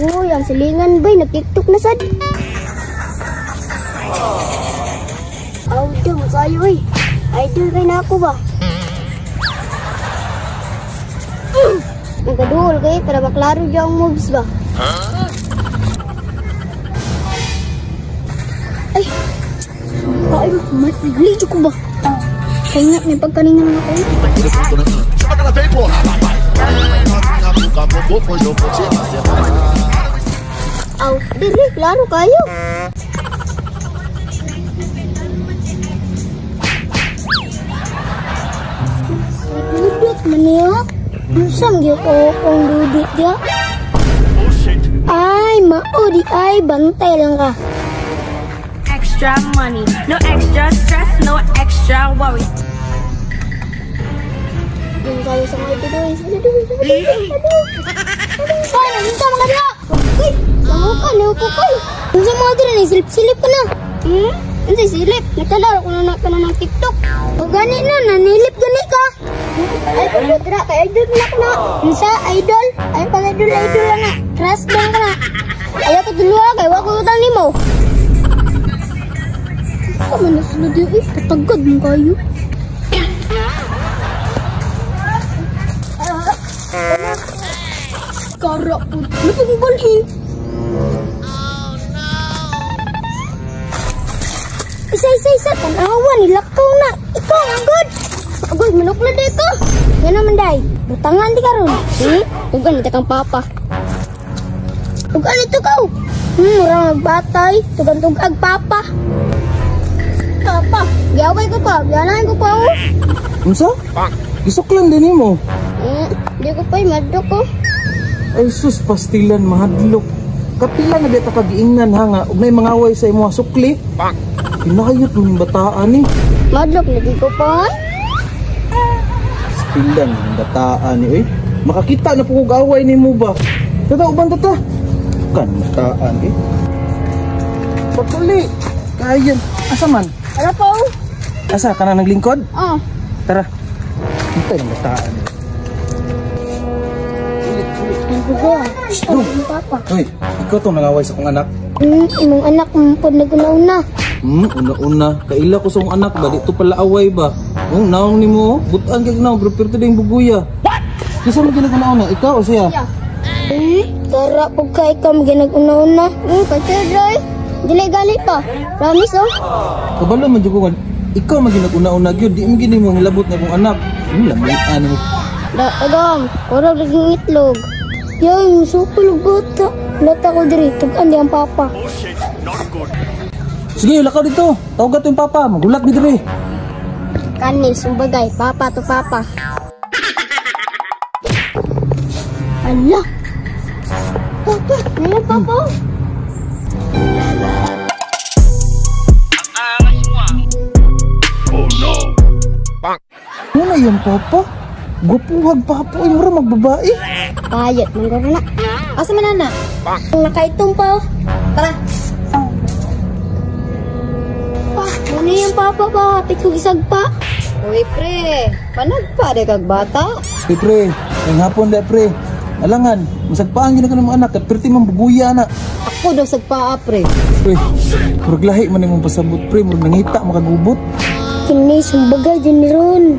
Uy, ang silingan bay, nag-TikTok na sad. Aw, di mo kayo eh. Idol kay na ako ba? Nagkaduol kayo para maklaro dyan ang moves ba? Ay! Ay, maglidyo ko ba? Kaya nga, may pagkalingan na ako. Aw, dili, klaro kayo. Dudut man niya. Unsa man gyud ko kung dudut dia? Ay, mao di ay, bantay lang ka. Extra money, no extra stress, no extra worry. Yung kayo sa mga ito, Paano? Unsa mga dira? Uy, lamuka, lamuka ko. Unsa mga dira, silip-silip ka na. Hmm? Unsa silip? Nagkalaro ko na ka na ng TikTok. O gani na, nanilip gani ka. Ay, pagdra, kay idol na ko na. Unsa, idol? Ay, pag-idol, idol na. Trust lang ka na. Ayaw ko duluwa, kay wa ko utang nimo. Unsa man na sila di, eh, patagad mo kayo. Kara po. Napagbalhin. Oh no! Isa, isa, isa. Tanawa, nilakaw na. Ikaw, ang good. Agoy, manukla di ka. Yan naman, day. Butangan di karon. Hmm? Tugan, ito kang papa. Tugan ito ka. Murang magbatay. Tugan-tugag, papa. Papa, gaway ko pa. Ganahan ko pa, oh. Unsa? Gisuklan din mo. Di ko pa, madok ko. Ay sus, pastilan, mahadlok. Kapila na beta kagiingnan ha nga, ug nay mangaway sa imo sukli. Pinayot mo yung bataan eh. Madlok, lagi ko pa. Pastilan, yung bataan eh. Uy, makakita na po kong away ni mo ba? Tata, uban tata. Kan, bataan eh. Patuli, kayan. Asa man? Ara pa oh. Asa, ka na naglingkod? Oo. Tara. Hintay ng bataan eh. Uy, ikaw itong nangaway sa kong anak. Imong anak, pod nag-una-una. Una-una. Kaila ko sa kong anak ba? Dito pala away ba? Oh, naong ni mo. Butaan kag naong, pero perto din buguya. What? Kisa mo ginag-una-una? Ikaw o siya? Tara po ka, ikaw mo ginag-una-una. Kasi dili gali pa. Promise oh. Kabalo man jud ko nga, ikaw man ginag-una-una gyud. Di mo gini mo ngilabot na kong anak. Lamian mo. Da, agam, kurog laging itlog. Yoy, musukol bata. Lata ko diri, tugan di ang papa. Sige, lakaw dito. Tawag yung papa, magulat mi diri. Kani, sumbagay, papa to papa. Ala. Papa, ngayon papa. Oh no. Muna yung papa. Gwapuhag papa, ay mura magbabae. Payot, manggaro na. Asa man na? Nakaitong pa. Tara. Pa, ano yung papa pa? Hapit ko isag pa. Uy, pre. Panagpa, de kag bata. Uy, pre. Ngayong hapon, de, pre. Alangan, masagpaan gina ka ng mga anak. At perti man buguya na. Ako daw sagpaa, pre. Uy, murag lahi man imong pasabot, pre. Murag nangita, makagubot. Kini, sumbagay din ni Ron.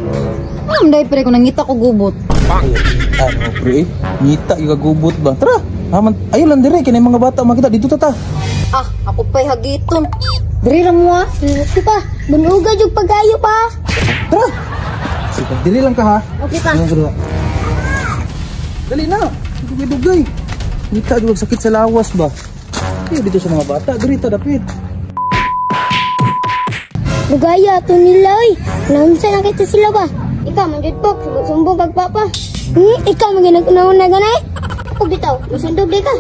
Day, pre, kung nangita ko gubot. Ay, ano, pre? Ngita, yung kagubot ba? Tara! Haman, ayun lang dire, kinay mga bata makita dito tata. Ah, ako pa'y hagiton. Dire ra mo ah. Okay pa, bunuga jug pagayo pa. Tara. Sige, dire lang ka ha. Okay pa. Dali na. Dugay-dugay. Ngita jug sakit sa lawas ba. Ayo dito sa mga bata, dire ta dapit. Dugaya to nila oy. Naunsa na kita sila ba? Ikaw man jud pok, sumbong kag papa. Ikaw man ginag-una-una ganay. Ako bitaw, masundog di ka.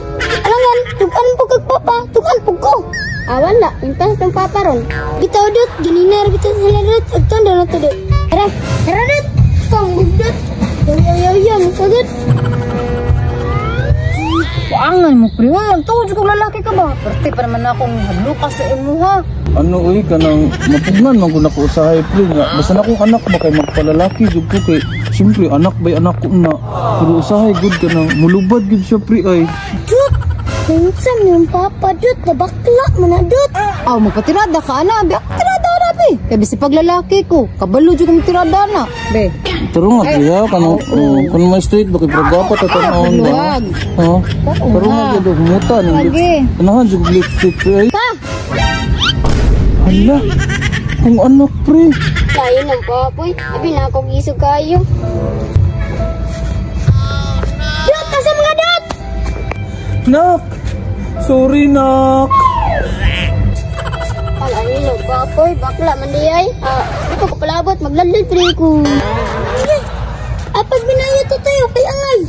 Alangan, tugan po kag papa, tugan po ko. Ah, wala, intas tong papa ron. Bitaw dot, ganinar bitaw sila dot, agton daw na to dot. Tara, tara dot. Kang dot. Yaw yaw yaw yaw, sagot. Kuangan mo pre, magtuod kung lalaki ka ba? Perte pa naman akong hadluka sa imuha. Ano oy, kanang mapugnan man gud nako usahay pre nga. Basta na akong anak ba kay magpalalaki jud ko kay siyempre anak bay anak ko na. Pero usahay gud kanang mulubad gud siya pre ay. Jud. Minsan yung papa, Dut. Nabakla mo na, Dut. Aw, magpatirada ka ana, be. Ako tirada na be. Kay bisi paglalaki ko, kabalo jud kong tirada na. Be. Taro nga kuya, kano oh, kung may straight ba kay pero dapat tanawon ba? Luwag. Oh. Taro nga gyud muta ni. Lagi. Tanahan jud lipstick pre. Pa! Hala. Kung anak pre. Lain ng papoy. Abi na akong isog kayo. Dut! Asa mga Dut? Nak. Sorry nak. Ang ano ng papoy, bakla man di ay. Ah, ito ko palabot, maglalad pre ko. Apag binayo to tayo, kay angay.